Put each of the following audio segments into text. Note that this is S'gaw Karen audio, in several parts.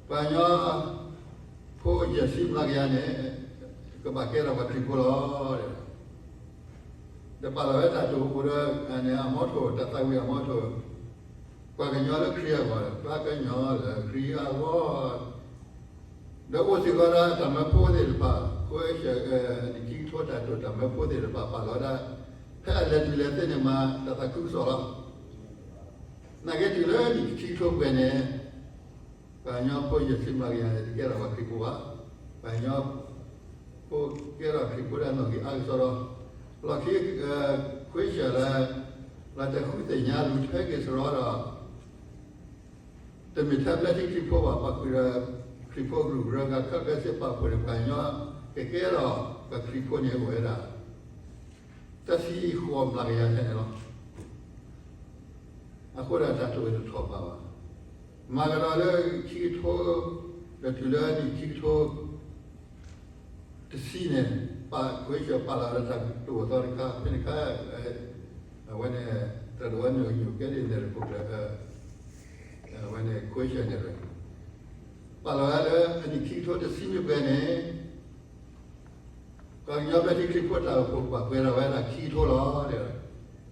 ပှၤကညီဖိယဲၢ်ဆံမျးကယၤန့ၣ် ကဘၣ်ကဲထီၣ်ပှၤခရံာ်ဖိလီၤ. ဒီးပာ်လီၤဝဲတၢ်တိာ်အိၣ်ဒီး အမီထိၣ် တၢ်သးဝံၣ်အမီထိၣ်, ပှၤကညီလၢခရံာ်အဂီၢ်, ပှၤကညီလၢခရံာ်အဂီၢ်, ဒီးအိၣ်စ့ၢ်ကီးဒီးတၢ်မၢဖိသ့ၣ်တဖၣ်, အနံၣ်ခံကထိတၢ်တိာ်တၢ်မၢဖိသ့ၣ်တဖၣ် ပာ်လီၤဝဲဒၣ် ဖဲအလဲၤတုၤလဲၤသ့န့ၣ်မး တၢ်သးခုကစီၣ်လီၤ. နာ်က့တုၤလၢအနံၣ်ခံကထိပှဲၤန့ၣ် ပှၤကညီဖိယဲၢ်ဆံမျးကယၤန့ၣ် တကဲထီၣ်ပှၤခရံာ်ဖိဘၣ်. ပှၤကညီဖိကဲထီၣ်ခရံာ်ဖိဒၣ်နီၣ်ဂံၢ်အါကစီဒီ, လီၢ်ခံ ခွ့ၡၢၣ်လၢ လၢတၢ်ဃုသ့ၣ်ညါလူၤထွဲက့ၤစရီဒီး တမ့ၢ်ထဲဘျၢထံခရံာ်ဖိဘၣ်, ပာ်ဃုာ်ဒီးခရံာ်ဖိကရူၢ်ကရၢ ဂၤခၢၣ်ကဲစ့ပာ်ဖှိၣ်န့ၣ် ပှၤကညီကကဲထီၣ်ပှၤခရံာ်ဖိန့ၣ်အိၣ်ဝဲဒၣ် တဆံဃိးမျးကယၤထဲန့ၣ်လီၤ. အဃိဒီးတၢ်တိာ်ဝဲတထီၣ်ဘးဘၣ်. မၤကဒီးလၢခံကထိ ဒီးတုၤလၢအနံၣ်ခံကထိ တဆံန့ၣ် ပာ်ခွ့ၡၢၣ်ပာ်လီၤလၢတၢ်တိာ်အသီတခါ ဖဲန့ၣ်ခါ အဝဲန့ၣ် တၢ်ဒိးဝဲန့ၣ်ညိၣ်ကဲဒ်န့ၣ်တခိၣ်ကျၢၢ် အဝဲန့ၣ်ခွ့ၡၢၣ်န့ၣ် ပာ်လီၤဝဲလၢအနံၣ်ခံကထိတဆံမ့ၢ်ပှဲၤန့ၣ် ပှၤကညီဘျၢထံခရံာ်ဖိတၢ်အိၣ်ဖှိၣ်ကဘၣ်ပှဲၤထီၣ်ဝဲဒၣ်ခံကထိလီၤ.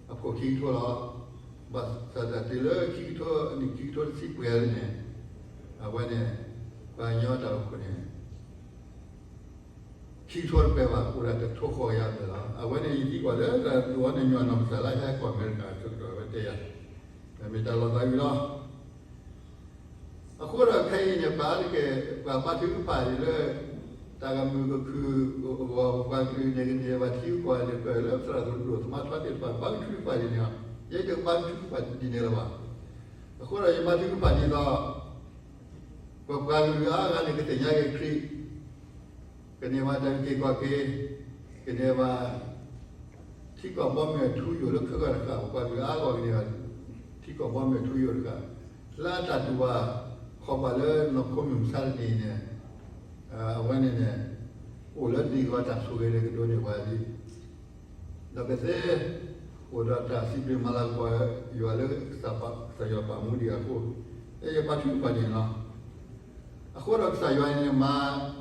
အဖှိၣ်ခံကထိလီၤ. ဘၣ်ဆၣ်တၢ်တုၤလၢခံကထိ အနံၣ်ခံကထိတဆံပှဲၤန့ၣ် အဝဲန့ၣ် ပှၤကညီတၢ်အိၣ်ဖှိၣ်န့ၣ် ခံကထိတပှဲၤဘၣ် အိၣ်ဒၣ်တကထိဃိးကယၤဘျဲၣ်လီၤ. အဝဲန့ၣ်ယသံကွၢ်လၢတၢ်ဒိးန့ၣ်ညိၣ်အနီၢ်ကစၢ်လၢဟဲကီၢ်အမဲရကၤ ဆၢကတီၢ်ဝဲတဲယၤ မ့ၢ်တၢ်လီၤသးဝံၤလီၤ. အဃိဒီးခဲအံၤန့ၣ် ပှၤတက့ၢ် ပှၤဘါထုကဖၣ်ဒ်လၢ တၢ်ကမုာ်ကခုၣ်အဂီၢ် ပပှၤကလုာ်န့ၣ် ကန့ၢ်ဘၣ်ထံကီၢ်န့ၣ် ပလၢသရၣ်ဒိၣ်ဒိၣ်သမါထီသ့ၣ်တဖၣ် ဘါထုကဖၣ်ဒ်န့ၣ်လီၤ. ယဲယတဘါထုကဖၣ်ဒ်န့ၣ်လၢၤဘၣ်. အဃိဒီးယဘါထုကဖၣ်ဒ်သိး ပပှၤကလုာ်အါဂၤန့ၣ် ကသ့ၣ်ညါက့ၤခရံာ် ကန့ၢ်ဘၣ်တၢ်အုၣ်က့ၤခီၣ်က့ၤ, ကန့ၢ်ဘၣ် ထံကီၢ်ဘီမုၢ်အထူအယိာ်လၢခဲကီၢ်တဃၣ်, ပပှၤကလုာ်အါဂၤကန့ၢ်ဘၣ် ထံကီၢ်ဘီမုၢ်အထူအယိာ်တဃၣ်, လၢအတၢ်တူၢ်ဘၣ်ခီၣ်ဘၣ်လၢနီၢ်ခိမုၢ်မဆါတနံၤန့ၣ်, အဝဲန့ၣ်န့ၣ် အိၣ်လၢဒ်သိးတၢ်ဆိၣ်ဂ့ၤန့ၣ်ကဒိးန့ၢ်ပှၤလံ, ဒီးကသ့ အိၣ်ဒီးတၢ်စံးဘျုးမၤလၤကပီၤယွၤလၢကစၢ်ယွၤပာ်မူဒံးအဃိ, ယဘါထုကဖၣ်ဒ်န့ၣ်လီၤ. အဃိဒီးကစၢ်ယွၤန့ၣ်မၤ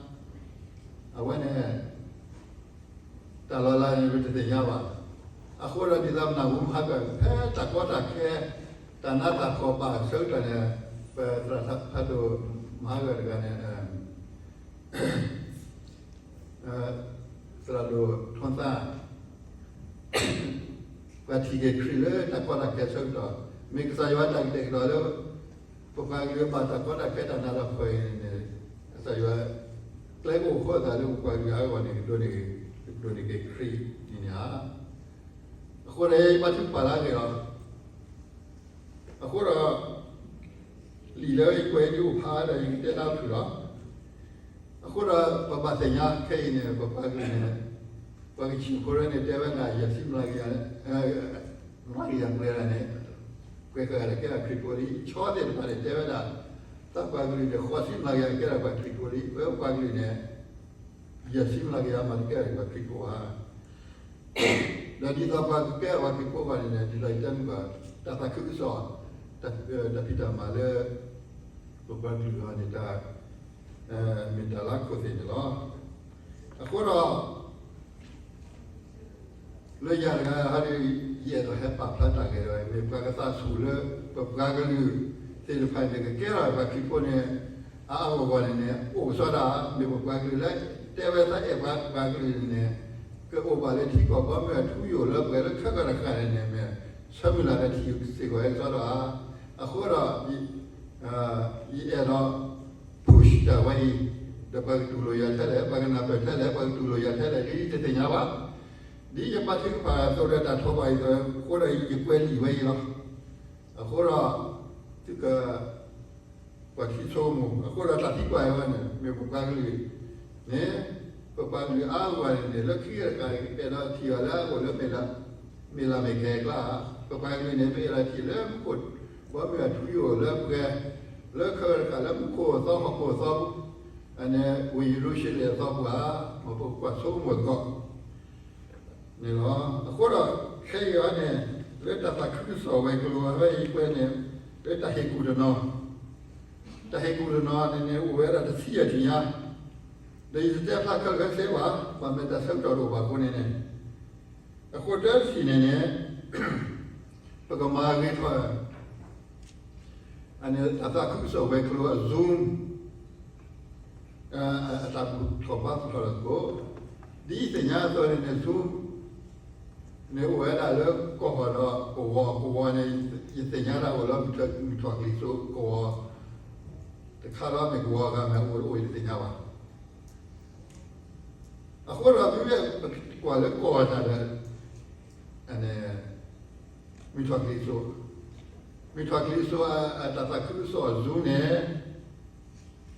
အဝဲန့ၣ် တၢ်လီၤလးန့ၣ် ပတသ့ၣ်ညါဘၣ်. အဃိဒီးဒ်သိးပနၢ်ဟူမဟါကၢၢ် ဖဲတၢ်ကီတၢ်ခဲ တၢ်နးတၢ်ဖှီၣ်ဘၣ်အဆၢကတီၢ်န့ၣ် ပသရၣ်ဖးဒိၣ်မဟါကၢၢ်တဂၤန့ၣ် သရၣ်ဒိၣ်ထွန်းသန်း ပှၤထံၣ်က့ၤခရံာ်လၢတၢ်ကီတၢ်ခဲအဆၢကတီၢ်, မ့ၢ်ကစၢ်ယွၤတၢ်ကတဲာ်ကတီၤလၢ ပပှၤကလုာ်ဘၣ်တၢ်ကီတၢ်ခဲတၢ်နးတၢ်ဖှီၣ်အံၤန့ၣ် ကစၢ်ယွၤ ကျဲကအိၣ်ဃီသးလၢပပှၤကလုာ်အါဂၤန့ၣ် ကဒိးန့ၢ်က့ၤခရံာ်ဒ်န့ၣ်ဧါ. အဃိဒီးယဘါထုကဖၣ်လၢအဂ့ၢ်လီၤ. အဃိဒီး လံာ်လၢယကွဲးဒ်အိၣ်ဖးဒီး ယကတဲဒၣ်ဖုၣ်လီၤ. အဃိဒီးပဘၣ်သ့ၣ်ညါခဲအံၤန့ၣ် ပပှၤကလုာ်န့ၣ် ပှၤကဆံးဖိလၢန့ၣ် တဲဝဲဒၣ်ယဲၢ်ဆံမျးကယၤ မျးကယၤပှဲၤဂၤန့ၣ် ပှဲၤဃာ်ဂၤဒီးကဲထီၣ်ခရံာ်ဖိလံ. ဆီသ့ၣ်တဖၣ်န့ၣ် တဲဝဲဒၣ် သးပှၤကလုာ်န့ၣ် ဃိးဆံမျးကယၤကဲထီၣ်ပှၤခရံာ်ဖိလံ. ပဝဲပှၤကလုာ်န့ၣ် ယဲၢ်ဆံမျးကယၤမးတကဲထီၣ်ပှၤခရံာ်ဖိဘၣ်. ဒီးဒ်သိးပှၤကကဲထီၣ်ပှၤခရံာ်ဖိဘၣ်န့ၣ်န့ၣ် ဒ်သိးယတဲမုၢ်ဘၣ် တၢ်သးခုကစီၣ် တၢ်ဖံးတၢ်မၤလၢ ပပှၤကလုာ်အဂီၢ်န့ၣ် တၢ် မ့ၢ်တၢ်လၢခိၣ်သ့ၣ်န့ၣ်လီၤ. အဃိဒီး လၢယၤတဂၤဟီဒီး ယအဲၣ်ဒိးဟဲပာ်ဖျါတၢ်ဂ့ၢ်ဒီး မ့ၢ်ပှၤကသးဆူၣ်လၢ ပပှၤကလုာ်သ့ၣ်တဖၣ်န့ၣ် ကကဲထီၣ်ပှၤခရံာ်ဖိန့ၣ် အါအါဂီၢ်ဂီၢ်န့ၣ်န့ၣ် အိၣ်ကစီဒီး မ့ၢ်ပပှၤကလုာ်လၢ တဲဝဲသးအဲၣ်ပှၤ ပှၤကလုာ်န့ၣ်န့ၣ် ကအိၣ်ဘၣ်လၢထံကီၢ်ဘီမုၢ်အထူအယိာ်လၢပှဲၤလၢခဲကီၢ်တဃၣ်န့ၣ်န့ၣ် မ့ၢ်ဆၢမုၢ်လၢ်လၢထံစ့ၢ်ကီးဟဲကစီဒီးဧါ. အဃိဒီး ယအဲၣ်ဒိး push တၢ်ဝဲအံၤ ဒီးပှၤကတူၢ်လိာ်ယၤထဲလဲၣ် ပှၤကနၢ်ပၢၢ်ထဲလဲၣ် ပှၤကတူၢ်လိာ်ယၤထဲလဲၣ် ဒ်တသ့ၣ်ညါဘၣ်. ဒ်ယဘါထုကဖၣ်အသိးဒီးတၢ်ထီၣ်ဘၣ်အံၤအသိး အဃိဒီးယကွဲးလံာ်ဝဲအံၤလီၤ. အဃိဒီး သုက ပှၤထံဆိကမိၣ် အဃိဒီးတၢ်သံကွၢ်ဝဲန့ၣ် မ့ၢ်ပပှၤကလုာ်န့ၣ် ပပှၤကလုာ်အါဂၤန့ၣ်န့ၣ် လၢခံကတၢၢ် ကအဲၣ်ဒိးထံၣ်အီၤလၢအဂီၢ်လၢ မ့ၢ်လၢမ့ၢ်ကဲကျါ ပပှၤကလုာ်န့ၣ် ပအဲၣ်ဒိးထံၣ်လၢမူခိၣ် ဘီမုၢ်အထူအယိာ်လၢပှဲၤ လၢခဲကတၢၢ်လၢမူခိၣ်အသီဟီၣ်ခိၣ်အသီ အန့ၣ် ဝ့ၢ်ယရူၤၡလ့ၣ်အသီပူၤဧါ. မ်ပကကွၢ်ဆိကမိၣ်သကိး န့ၣ်လီၤ. အဃိဒီး ခဲအံၤအံၤန့ၣ် လၢတၢ်သးခုကစီၣ်ဝဲၤကျိၤဝဲအံၤကွဲန့ၣ် လၢတၢ်ဟ့ၣ်ကူၣ်တနီၤ တၢ်ဟ့ၣ်ကူၣ်တနီၤန့ၣ်န့ၣ် အိၣ်ဝဲဒၣ်တဆံယဲၢ်ထံၣ်ညါ, ဒီးယတတဲဖျါခဲလၢာ်ခဲဆ့ဘၣ်, ဘၣ်မ့ၢ်တၢ်ဆၢကတီၢ်တအိၣ်ဘၣ်အဃိန့ၣ်န့ၣ်, အဃိတၢတထံၣ်န့ၣ်န့ၣ် ပကမၤဂ့ၤထီၣ် အန့ၣ် တၢ်သးခုကစီၣ်ဝဲၤကျိၤအ Zoom အတၢ်ဘူၣ်ထီၣ်ဘါထီၣ်တကိး, ဒ်ယသ့ၣ်ညါအသိးန့ၣ်န့ၣ် Zoom န့ၣ်အိၣ်ဝဲဒၣ်လၢကီၢ်ဟီၣ်ဒီးကဝီၤ, ကဝီၤန့ၣ် ယသ့ၣ်ညါဒၣ်အိၣ်လၢမုၢ်ထီၣ်ကလံၤစိးကဝီၤ တခါဒီးမ့ၢ်ကဝီၤအဂၤမ့ၢ်အိၣ်အိၣ်ယတသ့ၣ်ညါဘၣ်. အဃိဒီးမ့မ့ၢ်ပကွၢ်လၢကီၢ်တၢ်ဒီး မုၢ်ထီၣ်ကလံၤစိး, မုၢ်ထီၣ်ကလံၤစိးအတၢ်သးခုကစီၣ်အ Zoom န့ၣ်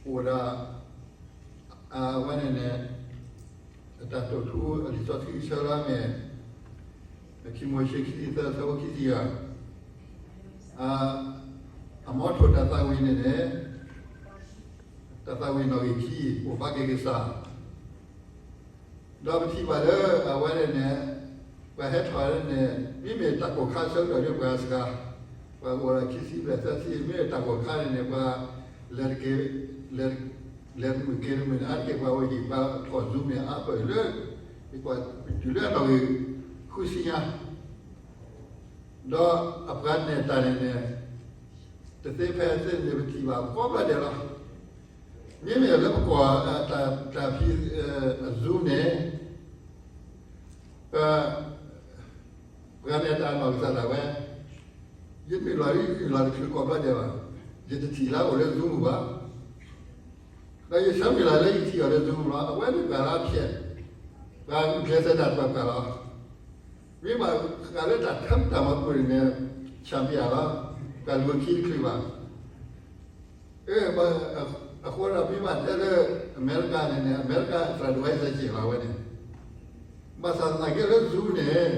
အိၣ်ဒၣ် အဝဲန့ၣ်န့ၣ် အတၢ်တိာ်ထူအလံာ်စီဆှံဆၢလၢမ့ၢ် ခံမိၤၡ့ ခံဆံသၢ ဆၢဖိခံဆံယဲၢ်, အမီထိၣ်တၢ်သးဝံၣ်န့ၣ်န့ၣ် တၢ်သးဝံၣ်နီၣ်ဂံၢ်ခံ အိၣ်ဘၣ်က့ၤကစၢ် ဒီးပထံၣ်ဘၣ်လၢအဝဲန့ၣ်န့ၣ် ပှၤဟဲထီၣ်န့ၣ် မ့မ့ၢ်တၢ်ကိၢ်ခါဆၢကတီၢ်ဒီးပှၤစှၤ, ပှၤအိၣ်ဒီးခံဆံဘျဲၣ်သၢဆံ မ့မ့ၢ်တၢ်ကိၢ်ခါန့ၣ်န့ၣ် ပှၤလဲၤတက့ၢ် လဲၤတမုာ်က့ၤတမုာ်န့ၣ် အါတက့ၢ်ပှၤအိၣ်ဟံၣ် ပှၤထီၣ် Zoom န့ၣ်အါပၢၢ်လၢ တုၤလၢအနီၣ်ဂံၢ်ဃုဆံညါ ဒီးအပှၤနဲၣ်တၢ်န့ၣ်န့ၣ် တသ့ဖဲသ့န့ၣ် ပထံၣ်ဘၣ်ကိးဘျီဒဲးလီၤ. မ့မ့ၢ်လၢပကွၢ်တၢ်ဖံး Zoom န့ၣ် ပ ပှၤနဲၣ်တၢ်နီၢ်ကစၢ်ဒၣ်ဝဲ, ယနုာ်လီၤ ယနုာ်လီၤတချုးကိးဘျီဒဲးဘၣ်, ယတထံၣ်လၢအအိၣ်လၢ Zoom ပူၤဘၣ်. ဒီးယဆၢမုၢ်လၢ်လၢယထံၣ်အီၤလၢ Zoom လီၤ, အဝဲန့ၣ်ပှၤလၢအဖျဲၣ်, ပှၤဂုာ်ကျဲးစၢးတၢ်ပှၤပှၤလီၤ. မ့ၢ်ဘၣ်ဃးလၢတၢ်ထၢတၢ်မၤပူၤန့ၣ်န့ၣ် champion လီၤ, ပှၤလူၤခံတချုးဘၣ်. အဃိဒီးမ့ၢ်ဘၣ်တဲလၢ အမဲရကၤန့ၣ်န့ၣ် အမဲရကၤအသရၣ်ဒိၣ်ဝဲစဲးက့ၤလီၤဝဲန့ၣ်, ဘၣ်ဆၣ်သနာ်က့လၢ Zoom န့ၣ်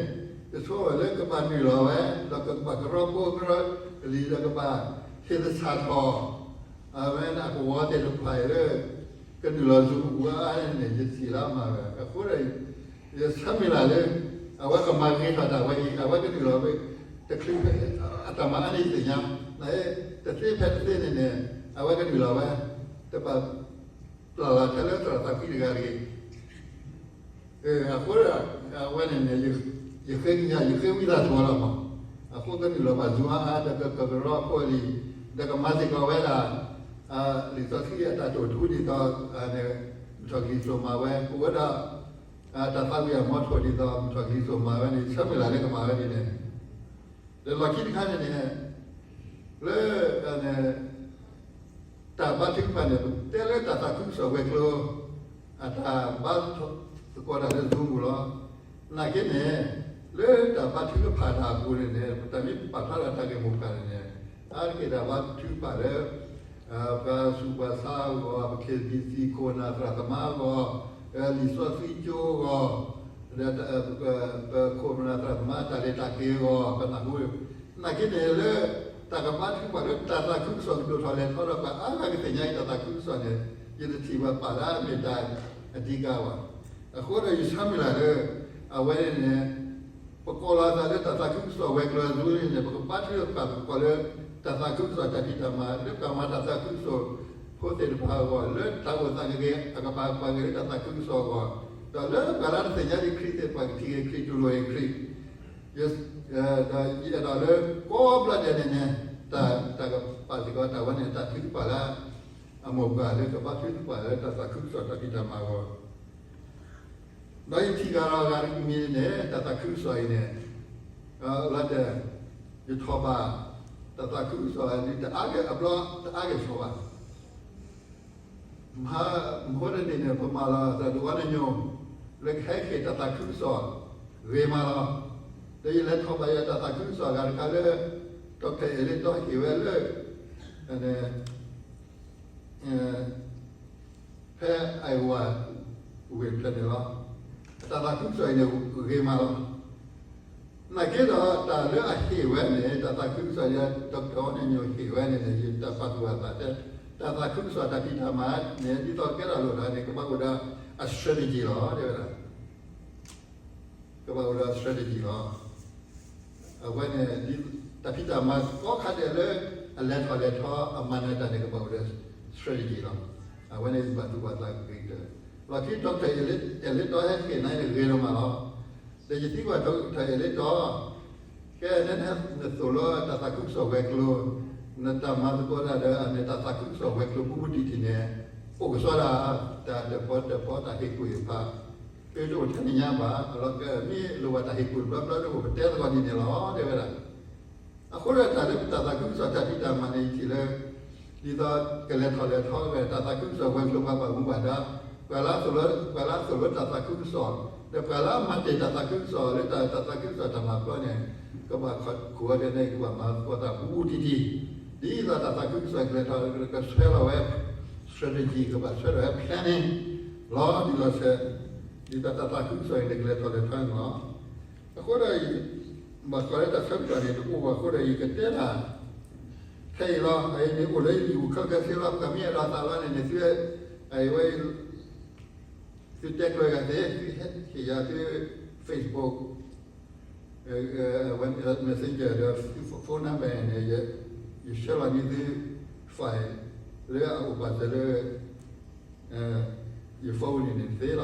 ယဆိကမိၣ်လၢကဘၣ်နုာ်လီၤဝဲ ဒီးကဘၣ်ကရီဖိကရီလံၤ ဒီးကဘၣ်ဟ့ၣ်သဆၣ်ထီၣ် အဝဲန့ၣ်အကဝီၤသ့ၣ်တဖၣ်အံၤလၢ ကနုာ်လီၤ Zoom ပူၤအါအါန့ၣ်န့ၣ် ယထံၣ်လၢအမၤဝဲ အဃိဒီး ယဆၢမုၢ်လၢ်လၢ အဝဲကမၤဂ့ၤထီၣ်တၢ်ဝဲအံၤ အဝဲကနုာ်လီၤဝဲ တချုးဖဲ အတၢ်မၤအါန့ၣ်ယသ့ၣ်ညါ, နတသ့ဖဲတသ့န့ၣ်န့ၣ် အဝဲကနုာ်လီၤဝဲ တဘၣ်ပျၢ်လီၤထဲလၢသရၣ်သးကွံတဂၤတဂ့ၤ. အဃိဒီး အဝဲန့ၣ်န့ၣ် ယဃ့ကညး ယဃ့ဝံသးစူၤလီၤမး, အဃိကနုာ်လီၤဘၣ် Zoom အါအါ ဒီးကကရီဖိလံၤ ဒီးကမၤစ့ၢ်ကီးဝဲဒၣ် လံာ်စီဆှံအတၢ်တိာ်ထူဒ်သိး မုၢ်ထီၣ်ကလံၤစိးမၤဝဲ ပဝဲဒၣ် တၢ်သးဝံၣ်အမီထိၣ်ဒ်သိး မုၢ်ထီၣ်ကလံၤစိးမၤဝဲန့ၣ် ဆၢမုၢ်လၢ်လၢကမၤဝဲဒ်န့ၣ်, ဒီးလီၢ်ခံတခါန့ၣ်န့ၣ် လၢ တၢ်ဘါထုကဖၣ်န့ၣ် ပတဲလၢတၢ်သးခုကစီၣ်ဝဲၤကျိၤ အတၢ်ဘါသကိးတၢ်လၢ Zoom ပူၤလီၤ. နာ်က့န့ၣ် လၢတၢ်ဘါထုကဖၣ်တၢ်အပူၤန့ၣ်န့ၣ် ပတၢ်မ့ၢ်ပာ်ဖျါထီၣ်တၢ်ဂ့ၢ်မိၢ်ပှၢ်န့ၣ်န့ၣ် အါတက့ၢ်တၢ်ဘါထုကဖၣ်လၢ ပှၤဆူးပှၤဆါအဂီၢ်, ပ K B C ခိၣ်နၢ်သရၣ်သမါအဂီၢ်, လံာ်စီဆှံကၠိအဂီၢ်, ဒီး ပခိၣ်နၢ်သရၣ်သမါတၢ်လဲၤတၢ်က့ၤအဂီၢ် ပနၢ်ဟူ နာ်က့န့ၣ်လၢ တၢ်ကဘါထုကဖၣ်လၢတၢ်သးခုကစီၣ်ကဒိၣ်ထီၣ်လဲၤထီဒီးပှၤအါဂၤကသ့ၣ်ညါအံၤတၢ်သးခုကစီၣ်န့ၣ် ယတထံၣ်ဘၣ်ပာ်လၢအမ့ၢ်တၢ်အဓိကဘၣ်. အဃိဒီးယဆၢမုၢ်လၢ်လၢ အဝဲန့ၣ် ပကိးလီၤသးလၢတၢ်သးခုကစီၣ်ဝဲၤကျိၤအ Zoom န့ၣ်န့ၣ် ပကဘါထုကဖၣ်ပကိးလၢ တၢ်သးခုကစီၣ်တၢ်ဖံးတၢ်မၤ လၢပှၤမၤတၢ်သးခုကစီၣ်ဖိသ့ၣ်တဖၣ်အဂီၢ် လၢတၢ်အိၣ်သးကဂ့ၤအကပၤပှၤဂ့ၤလၢတၢ်သးခုကစီၣ်အဂီၢ် ဒီးလၢပှၤလၢတသ့ၣ်ညါဒံးခရံာ်သ့ၣ်တဖၣ်ကထံၣ်က့ၤခရံာ်တူၢ်လိာ်က့ၤခရံာ် ဒီးယအဲၣ်ဒိးလၢကိးဘျီဒဲးန့ၣ်န့ၣ် တၢ် တၢ်ကပာ်စ့ၢ်ကီးတၢ်ဝဲန့ၣ် တၢ်ထုကဖၣ်လၢ အမိၢ်ပှၢ်လၢကဘါထုကဖၣ်လၢတၢ်သးခုကစီၣ်တၢ်ဖံးတၢ်မၤအဂီၢ် ဒီးယထံၣ်ဃာ်ဒီးအဂၤတမံၤန့ၣ် တၢ်သးခုကစီၣ်အံၤန့ၣ် လၢတၢ် ယထီၣ်ဘၣ် တၢ်သးခုကစီၣ်အံၤ တအါကဲၣ်အဘျီ တအါကဲၣ်ဆိးဘၣ် မဟါ မဟါတနံၤန့ၣ် ပမၤလီၤသးဒုးအီနညိ လၢကဟဲက့ၤတၢ်သးခုကစီၣ် ဂ့ၤမးလီၤ. ဒီးယလဲၤထီၣ်ဘၣ်ယတၢ်သးခုကစီၣ်အဂၤတခါလၢ ဒီးခဲအံၤလၢတီဟ့ၣ်ဝဲလၢ ဖဲ Iowa ဝ့ၢ်ဖျၢၣ်န့ၣ်လီၤ. အတၢ်သးခုကစီၣ်အံၤန့ၣ် ဂ့ၤမးလီၤ. နာ်က့ဒီး တၢ်လၢအဟ့ၣ်ဝဲန့ၣ် တၢ်သးခုကစီၣ်လၢ ဒီးကတီၢ်အီနညိဟ့ၣ်ဝဲန့ၣ်န့ၣ် ယတၢ်ပာ်သူၣ်ပာ်သးတဲ တၢ်သးခုကစီၣ်တၢ်ဖံးတၢ်မၤန့ၣ် ဒ်သိးကဲထီၣ်လိာ်သးန့ၣ် ကဘၣ်အိၣ်ဒီးအ strategy လီၤ တဲဝဲဒၣ် ကဘၣ်အိၣ်ဒီး strategy လီၤ. အဝဲန့ၣ် တၢ်ဖံးတၢ်မၤကိးခါဒဲးလၢ အလဲၤထီၣ်လဲၤထီ အမၤနၢၤတၢ်န့ၣ် ကဘၣ်အိၣ်ဒီး strategy လီၤ. အဝဲန့ၣ်ယဘၣ်သူၣ်ဘၣ်သးဂ့ၤကတၢၢ်, လီၢ်ခံ Doctor Ellison ဟဲဃ့ၢ်နၤန့ၣ်ဂ့ၤဒိၣ်မးလီၤ. ဒီးယသံကွၢ် Doctor Ellison, ကဲနဲနသိၣ်လိတၢ်သးခုကစီၣ်ဝဲၤကျိၤ, နတၢ်မၤသကိးတၢ်ဒီး နတၢ်သးခုကစီၣ်ဝဲၤကျိၤဘူးဘူးတံၢ်တံၢ်န့ၣ် အိၣ်ကစီဒီး တၢ်တၢၣ်ပီၣ်တၢၣ်ပီ တၢ်ဟ့ၣ်ကူၣ်ဟ့ၣ်ဖး, သုတအိၣ်ထဲန့ၣ်ညါဘၣ်, အလီၢ်ကမ့ၢ်လိၣ်ဘၣ်တၢ်ဟ့ၣ်ကူၣ်တဘျီဘျီ တအိၣ်ပတဲသကိးဒ်န့ၣ်လီၤ တဲဝဲဒၣ်. အဃိဒီးတၢ်လၢပတၢ်သးခုကစီၣ်တၢ်ဖံးတၢ်မၤန့ၣ် ယထံၣ်လၢ ဒ်သိးကလဲၤထီၣ်လဲၤထီဝဲ တၢ်သးခုကစီၣ်ဝဲၤကျိၤပှၤဘၣ်မူဘၣ်ဒါ, ပှၤလၢအသိၣ်လိ ပှၤလၢအသိၣ်လိတၢ်သးခုကစီၣ်, ဒီးပှၤလၢအမၤတ့ၢ်တၢ်သးခုကစီၣ်လၢတၢ် တၢ်သးခုကစီၣ်တၢ်မၤပျီန့ၣ် ကဘၣ်ခိးဝဲဒၣ်န့ၣ် ကဘၣ်မၤသကိးတၢ်ဘူးဘူးတံၢ်တံၢ်, ဒ်သိးတၢ်သးခုကစီၣ်ကလဲၤထီၣ် ကဆှၢလီၤဝဲ strategy ကဘၣ်ဆှၢလီၤဝဲ planning လီၤတံၢ်လီၤဆဲး, ဒ်သိးတၢ်သးခုကစီၣ်အံၤန့ၣ် ကလဲၤထီၣ်လဲၤထီန့ၣ်လီၤ. အဃိဒီး ဘၣ်ဃးလၢတၢ်ဆၢကတီၢ်န့ၣ် တအိၣ်ဘၣ်အဃိဒီး ယကတဲတၢ် ထဲအံၤလီၤ. အအံၤန့ၣ်အိၣ်လၢယလံာ်အိၣ်ခဲလၢာ်ခဲဆ့လီၤ. ပှၤမ့ၢ်အဲၣ်ဒိးသးလီန့ၣ်န့ၣ် သု အဝဲ သုတဲကျၢၤဂၤသ့, သုဟ့ၣ်ယၤသု Facebook, ဝဲ Messenger ဒီးသု phone number န့ၣ် ယဆှၢလီၤန့ၢ်သု file လၢအအိၣ်ပာ်စၢၤလၢ ယ phone န့ၣ်န့ၣ်သ့လီၤ.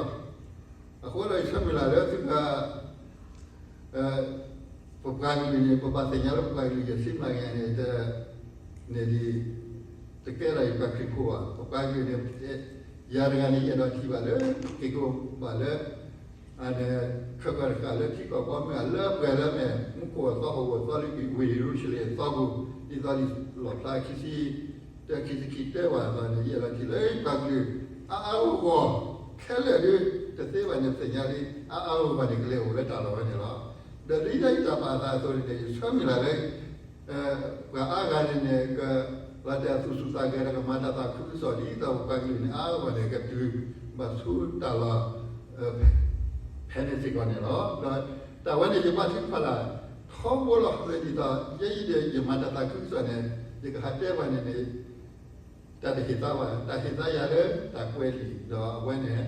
အဃိဒီးယဆၢမုၢ်လၢ်လၢသုက ပပှၤကလုာ်န့ၣ် ပဘၣ်သ့ၣ်ညါလၢပပှၤကလုာ် ယဆံးမၤက့ၤန့ၣ် တ န့ၣ်ဒ် တကဲထီၣ်ယပှၤခရံာ်ဖိဘၣ်. ပပှၤကလုာ်န့ၣ် ယၤတဂၤန့ၣ် ယအဲၣ်ဒိးထံၣ်ဘၣ်လၢ က့ၤကဘၣ်လၢ အန့ၣ် ခဲကီၢ်တဃၣ်လၢထံကီၢ်ကီၢ်မ့ၢ်ဂ့ၤ လၢပှဲၤလၢမဲာ် မူခိၣ်အသီဟီၣ်ခိၣ်အသီလၢဝ့ၢ်ယရူၤၡလ့ၣ်အသီပူၤ ဒ်သိးလံာ်လီၣ်ဖျါခံဆံ တၢ ခံဆံခံတဲဘၣ်အသးန့ၣ် ယအဲၣ်ဒိးထံၣ်လၢယပှၤကလုာ် အါအါဂီၢ်ဂီၢ် ခဲလၢာ်ဒ် တသ့ဘၣ်န့ၣ် သ့ၣ်ညါလံ အါအါဂီၢ်ဂီၢ်န့ၣ် ကလဲၤအိၣ်လၢတၢ်လီၢ်ဝဲန့ၣ်လီၤ. ဒီးဒ်ယတၢ်ပာ်အသးအသိးန့ၣ် ယဆၢမုၢ်လၢ်လၢ ပှၤအါဂၤန့ၣ်န့ၣ် က လီၤတဲာ်အသူၣ်ဆူၣ်သးဂဲၤဒီး ကမၤတၢ်သးခုကစီၣ် ဒ်သိးပပှၤကလုာ်န့ၣ် အါအါဂီၢ်ဂီၢ်န့ၣ် ကတုၤဘၣ်ဆူတၢ်လီၢ် ဖဲန့ၣ်စ့ၢ်ကီးန့ၣ်လီၤ. ဒီးတၢ်ဝဲန့ၣ် ယဘါထုကဖၣ်လၢ် ထီဘိလီၤ လၢဒ်သိး ယဲအံၤဒီး ယမၤတၢ်သးခုကစီၣ်န့ၣ် ယကဟးတဲပှၤန့ၣ်န့ၣ် တၢ်တဟ့ၣ်သါဘၣ်, တၢ်ဟ့ၣ်သါယၤလၢတၢ်ကွဲးလံာ် ဒီးအဝဲန့ၣ်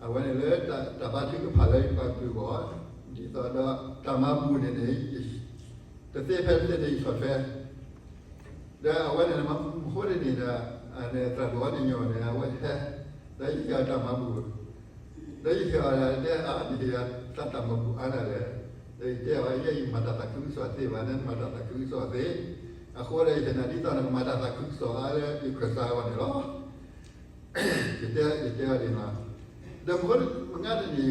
အဝဲန့ၣ်လၢတၢ်ဘါထုကဖၣ်လၢယပှၤကလုာ်အဂီၢ် ဒ်သိးဒီးတၢ်မၤဘူၣ်န့ၣ်န့ၣ် တသ့ဖဲတသ့န့ၣ် ယဆီၣ်ထွဲ ဒီးအဝဲန့ၣ် မ့ၢ်ဃိန့ၣ်န့ၣ်ဒီး သရၣ်ဒိၣ်အီၤန့ၣ်ညီန့ၣ် အဝဲဟဲ ဒီးယဟ့ၣ်အီၤတၢ်မၤဘူၣ် ဒီးယဟ့ၣ်အီၤဒၣ်တဲအါန့ၣ် ဟ့ၣ်အီၤတၢ်မၤဘူၣ်အါဒၣ်လဲာ်, ဒီးယတဲအီၤ ယဲယမၤတၢ်သးခုကစီၣ်သ့ဘၣ် နမၤတၢ်သးခုကစီၣ်သ့, အဃိဒီးယဟ့ၣ်နၤဒ်သိးနကမၤတၢ်သးခုကစီၣ်အါလၢယခၢၣ်စးအဂီၢ်န့ၣ်လီၤ. ယတဲ ယတဲအီၤဒ်န့ၣ်လီၤ. ဒီးမ့ၢ်ဃိမ့ၢ်ငါတနံၤ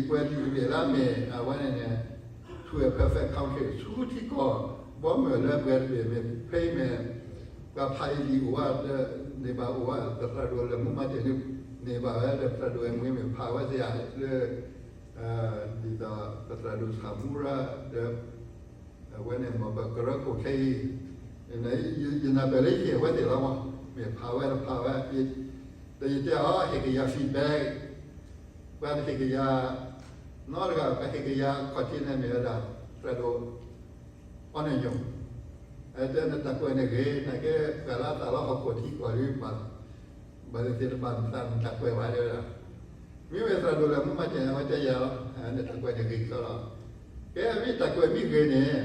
ကွဲးလံာ်တဘ့ၣ်လၢအမ့ၢ် အဝဲန့ၣ်န့ၣ် To a Perfect Country ဆူထံကီၢ် ဘီမုၢ်လၢပှဲၤတဘ့ၣ် မ့ၢ်ဖဲအံၤမ့ၢ် ပှၤဖးအံၤလံာ်အိၣ်ဝဲ န့ၢ်ဘၣ်အိၣ်ဝဲ ပသရၣ်ဒိၣ်လၢမူမၤတ့ၢ်န့ၣ် န့ၢ်ဘၣ်ဝဲဒီး သရၣ်ဒိၣ်ဝဲမွ့မ့ၢ်ဖးဝဲသ့ဧါ လၢ ဒ်သိး ပသရၣ်ဒိၣ်ဆၣ်မူရၤ ဒီး အဝဲန့ၣ်မ့ၢ်ပကရၢခိၣ်ခဲအံၤ ယနၢ်ပၢၢ်လၢယဟ့ၣ်အဝဲသ့ၣ်လီၤမး မ့ၢ်ဖးဝဲတဖးဝဲ ဒီးယတဲအီၤ ဟ့ၣ်ကယၤ feedback ပှၤတဟ့ၣ်ကယၤ နီတဂၤ ပှၤဟ့ၣ်ကယၤခီၣ်ထံးန့ၣ်မ့ၢ်ဝဲဒၣ် သရၣ်ဒိၣ် အီၣ်န့ၣ်ညိၣ် အတဲနတၢ်ကွဲးန့ၣ်ဂ့ၤ နာ်က့ ပှၤလၢအသးလီဟီၣ်ခိၣ်ထံကီၢ်ဒီး ဘၣ်သ့ၣ်သ့ၣ်တဘၣ်နတၢ်ကွဲးဘၣ်တဲဝဲဒၣ်, မ့မ့ၢ်သရၣ်ဒိၣ်လၢမူမၤတ့ၢ်န့ၣ် အဝဲတဲယၤလီၤ နတၢ်ကွဲးန့ၣ်ဂ့ၤကစီဒီလီၤ. ကဲမ့ၢ်တၢ်ကွဲးမ့ၢ်ဂ့ၤန့ၣ်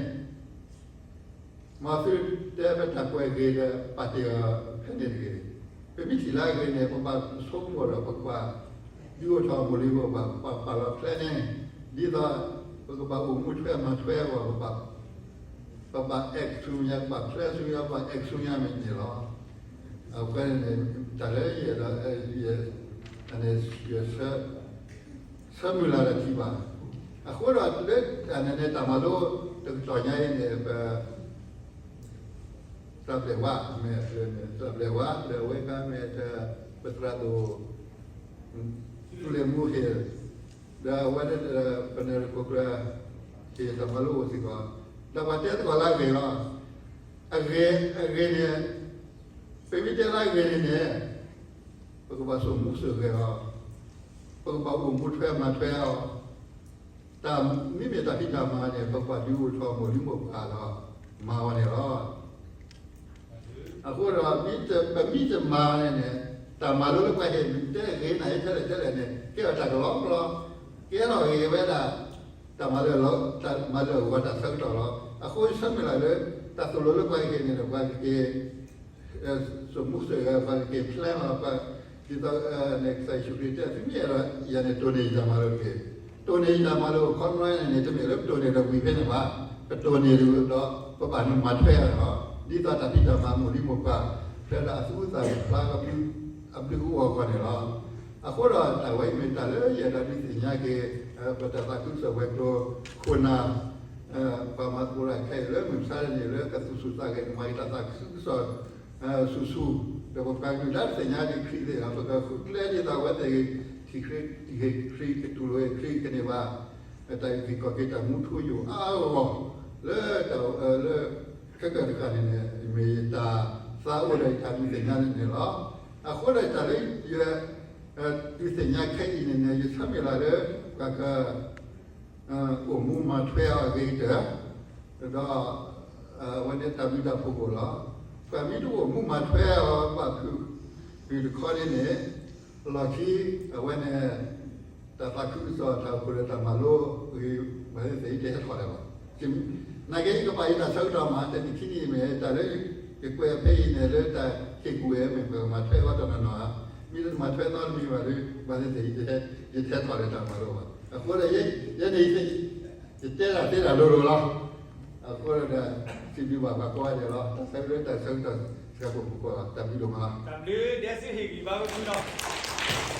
မ်သုတဲပတၢ်ကွဲးဂ့ၤဒီး ပာ်တ့ၢ်အီၤဖဲန့ၣ်တဂ့ၤ. ပမ့ၢ်ထံၣ်လၢအဂ့ၤန့ၣ် ပဘၣ်ဆိကမိၣ်ဒီး ပကဘၣ်ဒုးအိၣ်ထီၣ်မိၢ်လံၤဘၣ် ပဘၣ်ပာ်လီၤ planning ဒ်သိး ပကဘၣ်အိၣ်မူထွဲမၤထွဲအဂီၢ် ပဘၣ် ပဘၣ် act ဆူညါ ပဘၣ် plan ဆူညါ ပဘၣ် act ဆူညါမ့ၢ်န့ၣ်လီၤ. အဃိန့ၣ် တၢ်လၢယအဲၣ်ဒိး ယ ဆၢမုၢ်လၢ်ဒီးထံၣ်ဘၣ်. အဃိဒီးလၢတၢ်န့ၣ်န့ၣ် တၢ်မၤလိတကတီၢ်ညါအံၤန့ၣ် ပ သရၣ်ဘျဲၣ်ဝါ မ့ၢ် သရၣ်ဘျဲၣ်ဝါ ဒီးအဝဲကါမ့ၢ် ပသရၣ်ဒိၣ် ထူလ့ၤမူဟ့ၣ် ဒီးအဝဲဒၣ် ပနၢ်ရံၣ်ခိၣ်ကျၢၢ် ဟ့ၣ်တၢ်မၤလိအိၣ်စ့ၢ်ကီး ဒီးပှၤတဲသကိးလၢအဂ့ၤလီၤ. အဂ့ၤ အဂ့ၤန့ၣ် ပမ့ၢ်တဲလၢအဂ့ၤန့ၣ်န့ၣ် ပကဘၣ်စိာ်မူစိာ်ဂဲၤအီၤ, ပကဘၣ်အိၣ်မူထွဲမၤထွဲအီၤ, တၢ်မ့မ့ၢ်တၢ်ဖံးတၢ်မၤန့ၣ် ပကဘၣ်ဒုးအိၣ်ထီၣ်မိၢ်လံၤမိၢ်ပှၢ်ဒီး မၤအီၤန့ၣ်လီၤ. အဃိဒီး ပမ့ၢ်တမၤန့ၣ်န့ၣ် တၢ်မၤလိလၢပှၤဟ့ၣ်တဲဂ့ၤနၤဟ့ၣ်ထဲလဲၣ်ထဲလဲၣ်န့ၣ် ကဲထီၣ်တၢ်ကလီကလီ, ကဲထီၣ်ဂ့ၤဝဲဒၣ် တၢ်မၤလၢ တၢ်မၤလၢအဂီၢ်တၢ်ဆၢကတီၢ်လီၤ. အဃိယဆၢမုၢ်လၢ်လၢ တၢ်သိၣ်လိလၢပှၤဟ့ၣ်န့ၣ်ဒီး ပှၤကက့ၤ စိာ်မူစိာ်ဂဲၤ ပှၤကက့ၤဖျဲလီၤ ပှၤ ဒ်သိးန့ၣ် ကစၢ်ယ့ၣ်ၡူးခရံာ်တဲ သုမ့ၢ်အဲၣ်ဒိးယၤန့ၣ် တိၢ်န့ၢ်ယတၢ်မၤလိာ်တက့ၢ်. တိၢ်န့ၢ်ယတၢ်မၤလိာ်အခီပညီန့ၣ်န့ၣ် တမ့ၢ်လၢပတိၢ်န့ၢ်ဒီးဝံၤဖဲန့ၣ်ဘၣ်. ပတိၢ်န့ၢ်ဒီး ပဘၣ်မၤထွဲအီၤန့ၣ်လီၤ. ဒ်သိးတၢ်ဖံးတၢ်မၤမိၢ်လံမိၢ်ပှၢ် ဖဲဒၣ်အသူအသၣ်ဖျါ အဘျုးအဂီၢ်အဂီၢ်န့ၣ်လီၤ. အဃိဒီးတၢ်ဝဲအံၤမ့ၢ်တၢ်လၢယအဲၣ်ဒိးဒုးသ့ၣ်ညါက့ၤ ပတၢ်သးခုကစီၣ်ဝဲၤကျိၤခိၣ်နၢ် ပှၤမၤသကိးတၢ်ခဲအံၤလၢမုၢ်မဆါတနံၤလၢကသူၣ်ဆူၣ်သးဂဲၤ ကမၤက့ၤတၢ်သးခုကစီၣ် ဆူၣ်ဆူၣ် ဒီးပပှၤကလုာ်လၢတသ့ၣ်ညါဒံးခရံာ်သ့ၣ်ဧါ ပကဃုကျဲဒ်သိးအဝဲသ့ၣ်ဂ့ၤထံၣ်ခရံာ် ထံၣ်က့ၤခရံာ် ကတူၢ်လိာ်က့ၤခရံာ်ကန့ၢ်ဘၣ် တၢ်အုၣ်က့ၤခီၣ်က့ၤတၢ်မူထူယိာ်အါအါဂီၢ်ဂီၢ် လၢတၢ်လၢ ခဲကၢၢ်တဃၣ်န့ၣ်န့ၣ် မ့ၢ်ယတၢ်သးအိၣ်ဒီးယတၢ်ဒုးသ့ၣ်ညါန့ၣ်န့ၣ်လီၤ. အဃိဒီးတၢ်လၢယ ဒုးသ့ၣ်ညါခဲအံၤန့ၣ်န့ၣ် ယဆၢမုၢ်လၢ်လၢ ပှၤက အိၣ်မူမၤထွဲအီၤအဂ့ၤကတၢၢ် ဒီး အဝဲန့ၣ်တၢ်ဘျုးတၢ်ဖှိၣ်ကအိၣ်လီၤ. ပှၤမ့ၢ်တအိၣ်မူမၤထွဲအီၤဘၣ်ဖုး ဖုးတခီန့ၣ်န့ၣ် လီၢ်ခံ အဝဲန့ၣ် တၢ်သးခုကစီၣ်တၢ်အိၣ်ဖှိၣ်ဒီးတၢ်မၤလိအဂ့ၤ ဘၣ်သ့ၣ်သ့ၣ်ယတဟဲထီၣ်လၢၤဘၣ်. နာ်က့ယကပာ်ယတၢ်ဆၢကတီၢ်မး တနံၣ်ခံနံၣ်အံၤမ့ၢ် တၢ်လၢယကွဲးဖဲအံၤန့ၣ် လၢတၢ်ဟ့ၣ်ကူၣ်ဝဲမ့ၢ်ပှၤမၤထွဲအီၤတနီၤနီၤဧါ. မ့ၢ်တမၤထွဲသီတမံၤဘၣ်ဒီး ဘၣ်သ့ၣ်သ့ၣ် ယတဟဲထီၣ်လၢၤတၢ်မၤလိဘၣ်. အဃိဒီး ယဲန့ၣ် ယတဲတၢ်သ့တၢ်လိၤလိၤလီၤ. အဃိဒီး စံးဘျုးဘၣ်ပှၤကိးဂၤဒဲးလီၤ. တၢ်ဆၢကတီၢ်တၢ်ဆၢကတီၢ်စှၤကိာ်ပူၤကိးဂၤ တၢ်ဘျုးဒိၣ်မးလီၤ. တၢ်ဘျုးဒဲစ့ဟ့ၣ်ဂံၢ်ဘါဝဲဖုလီၤ.